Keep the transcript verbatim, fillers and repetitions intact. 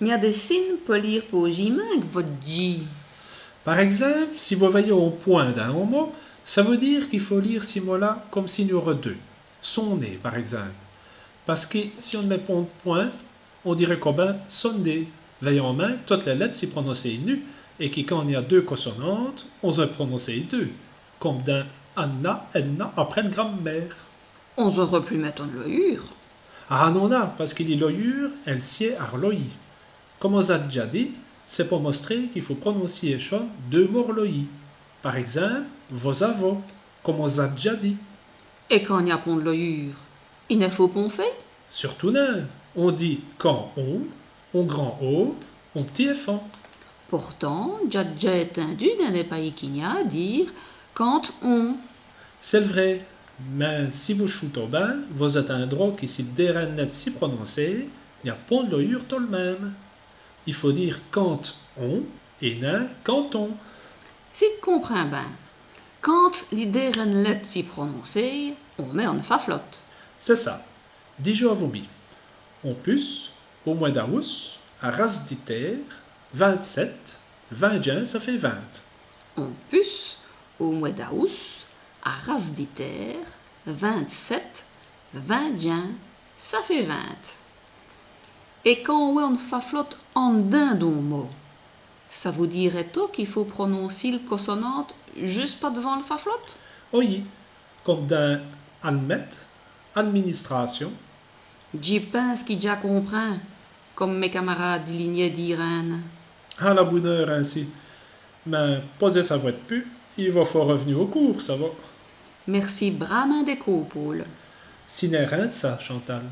Gn-a dès sines po lîre pôjîmint avou vos djîts. Par ègzimpe, si vos vèyoz on pwint dins on mot, ça vout dîre qu'i faut lîre ci mot-là come s'i gn-aureut deûs. Sonner, par ègzimpe. Pace qui si on n' mèt pont d' pwint, on dîreut co bin sonner. Vèyoz, mins totes lès lètes si prononcèt nû, èt qui quand gn-a deûs consonantes, on-z-è prononce deûs, come dins Anna, Èna, après l' grammaire. On-z-aureut p'lu mète one loyûre. Ah non, non, pace qui li loyûre, èle sièt ar loyî. Come on-z-a dja dit, c'èst po mostrer qu'i faut prononcî èchone deûs mores loyîs. Par ègzimpe, vos-avoz, come on-z-a dja dit. Èt quand gn-a pont d' loyûre, i n' faut pont fé ? Surtout nin, on dit quand on, on grand-ôte, on p'tit èfant. Portant, dj'a dja ètindu dins dès payis qu'i gn-a dîre quand on. C'èst l' vraî, mins si vos choûtoz bin, vos-ètindroz qui si l' dêrin.ne lète si prononce, gn-a pont d' loyûre tot l' min.me. I faut dîre quand on èt nin canton. Si dj' comprind bin, quand li dêrin.ne lète si prononce, on mèt one faflote. C'èst ça. Dijoz avou mi. On puce, au mwès d'awous', a ras di têre, vint-sèt, vint djins, ça faît vint. On puce, au mwès d'awous', a ras di têre, vint-sèt, vint djins, ça faît vint. Èt quand on wèt one faflote an d'dins d'on mot, ça vout dîre ètot qu'i faut prononcî l' consonante jusse pa-d'vant l' faflote ? Oyi, come dins admète, administration. Dji pinse qui dj'a comprind, come mès camarâdes di lignèt dîrint.ne. A la boune eûre insi. Mins po-z-è savwè d' pus, i vos faut r'v'nu au coûrs, savoz. Mèrci brâmint dès côps, Paul. Ci n'èst rin d' ça, Chantal.